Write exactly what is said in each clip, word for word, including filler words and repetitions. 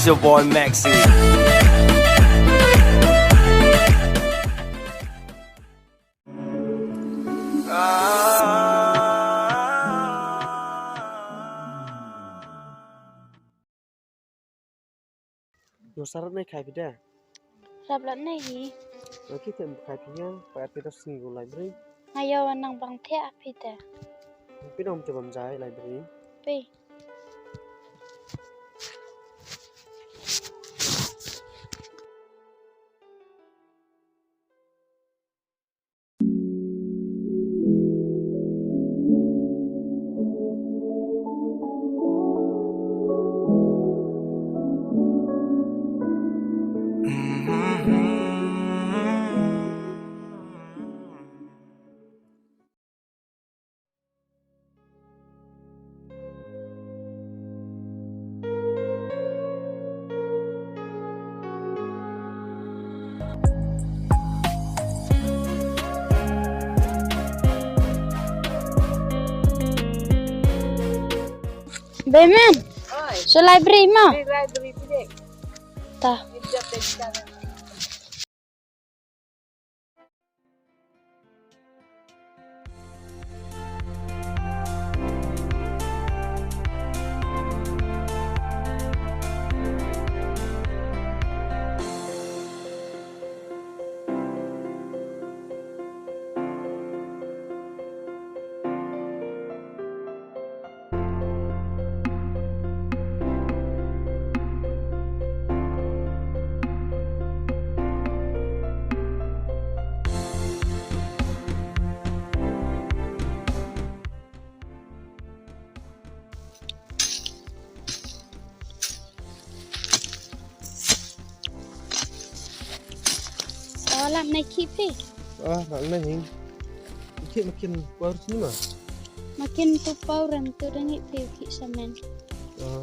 It's your boy Maxi. Yo, sarap nei khai phi da? Rap lat nei hi. Oke, te em khai phi ya, pa phi da sngi ko library. Ayo, nang bang the a phi da. Phi dong te bam jai library. Phi. Bemen. Oi. So library mo? Di library pide. Ta. Di jap de jap. Alam nei khih phi. Ah, nang nei hing. Khih makin power sini ma. Makin tu power em tu dangi phi khih samen. Ah.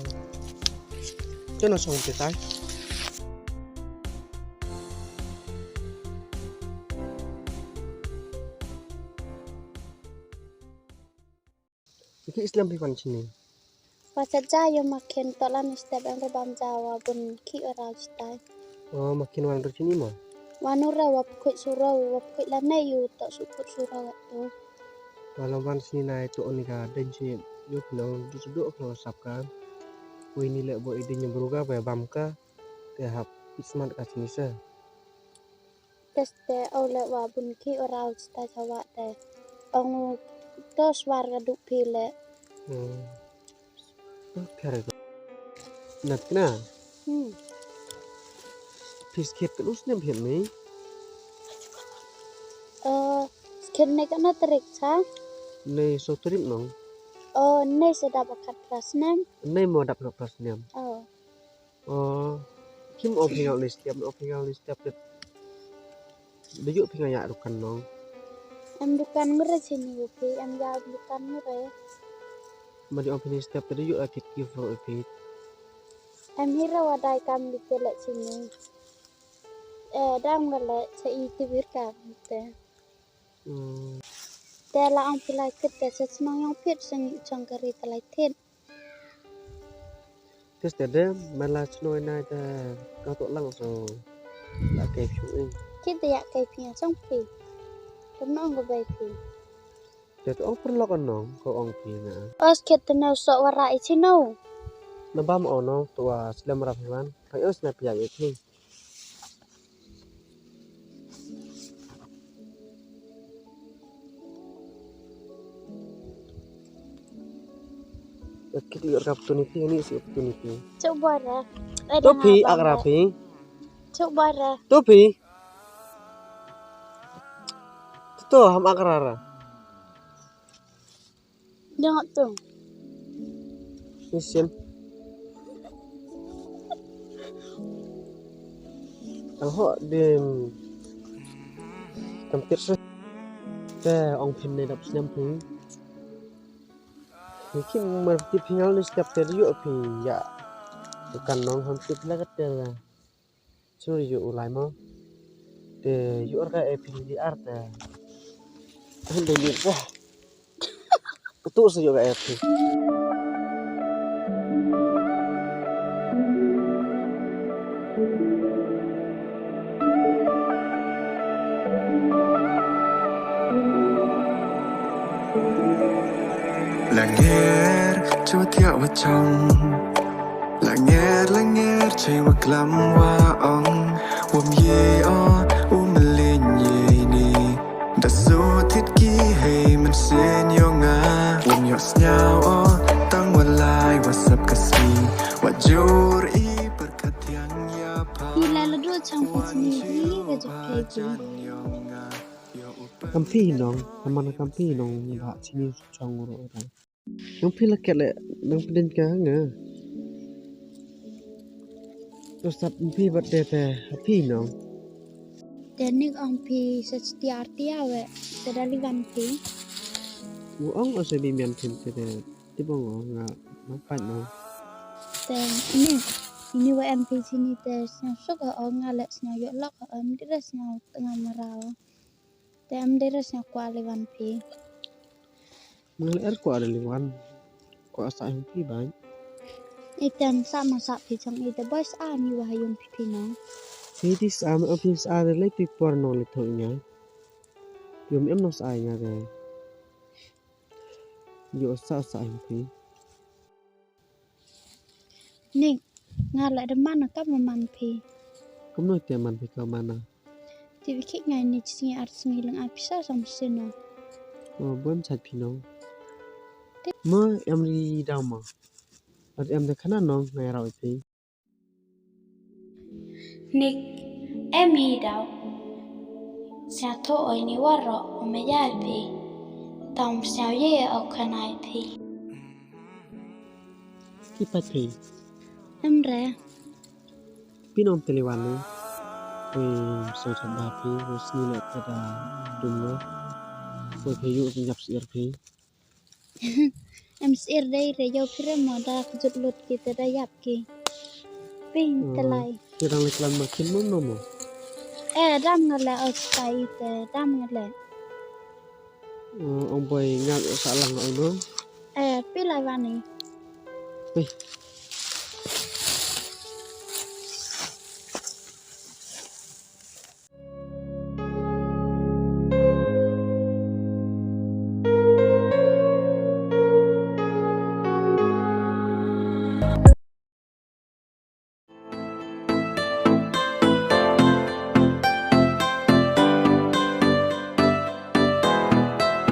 Kena song te tai. Ki slem phi wan chini. Wa chat ja yo makin to lan step em re bam ja wa bun ki ora chitai. Oh, makin wan ru chini mo? Wan ura wa pkhui suro, wa pkhui la ne yu to su pkhui suro wa tu. Wa lam wan chini nai to oni ka den chi yo kno du su do kno sap ka. Kui ni le bo i din bru ka ba bam ka. Te hap kismat ka chini se. Teste au le wa bun ki orau chita chawa te. Ong to swar ka duk phi le. Hmm. Kare ko. Nat kna. Hmm. Phi skhet ka lus nem phi ni. Eh, skhet ne ka na tarik cha? Nei so tarik nong. Oh, nei se dap akat pras nem. Nei mo dap akat pras nem. Oh. Oh, kim ong phi nga u list, kim ong phi nga u list, tep, tep. Da yu phi nga ya dukan nong. Em dukan ngure chini u phi, em ya dukan ngure. Ma di ong phi ni step te da yu a kit ki fro e phi. Em hira wa dai kam di te le chini. Eh, dam ga le cha i ti wir kam te. Hmm. Te la ong phi lai kit te cha chnong yong phit, cha ngi chong kari te lai thit. Tis te de, man la chnong i nai te ka to lang so la kai phi i. Kit te ya kai phi ya chong phi. Kam nong ko bai phi. Te to ong per lok nong ko ong phi na. Os kit te no so wara i chino. Na bam o no to wa slem rap hi wan. Kai os na pia i phi. Kit liur ka opportunity, ini si opportunity. Chuk bore. To phi, akra phi. Chuk bore. To phi. To ham akra ra. Dang tu. Isim. Ang ho dim. Kam tir se. Te ong phin ne dap snem phi. Ni kim mar tip phi ngal ni step te yu phi ya. Dukan nong ham tip la ka te la. Churi yu u lai mo. Te yu ar ka e phi di ar te. Hun de ni ko. Tu se yu ka e phi. Chwa thiah wa chong. Langer, langer, chei wa klam wa ong. Wam ye o, u mlin ye ni. Da su thit ki hei man sen yo nga. Wam yo sniaw o, tang wa lai wa sap ka si. Wa jur i perkat yang ya pa. Ila la du chang pa chini i ka jok kai ji. Kam phi nong, kam man kam phi nong, ba chini chong ro ra. Nong phi la ket le, nong pdin ka nga. To sap phi bat de te, phi nong. Te nik ong phi sa tia tia we, te da li wan phi. U ong o se bi mian phi te de, ti bong o nga, nong pat nong. Te ini, ini wa em phi sini te sñiaw suk o nga le sñiaw yo lok o em di re sñiaw tnga marau. Te em de re sñiaw kwah li wan phi. Mang le er kwah de li wan. Kwah sa hung phi bai. I tem sa ma sa phi chang i te boy sa ni wa ha yung phi phi nong. Phi di sa ma phi sa de le phi por nong le tho nga. Yum em nong sa nga de. Yo sa sa hung phi. Nik, nga le da man ka ma man phi. Kumno te man phi ka man na? Ti bi khik ngai ni chi ar sngi lang a pisa sam sino. O, bun chat phi no. Mo em ri daw mo. Ar em de khana nong ngai raw phi. Nik, em hi daw. Sia tho oi ni waro o me ya phi. Tam sia ye o khana phi. Ki pat phi. Em re. Phi nong te li wan ni. Phi so chat ba phi, ro sni le ta da dum no. Phi phi yu yap sir phi. Em sir dei re yo phi re mo da kjut lut ki te da yap ki. Phi te lai. Phi dang le klam ma kin mo no mo. Eh, dam nga le o stai te, dam nga le. Ong boi nga o sa lang o no. Eh, phi lai wan ni. Phi.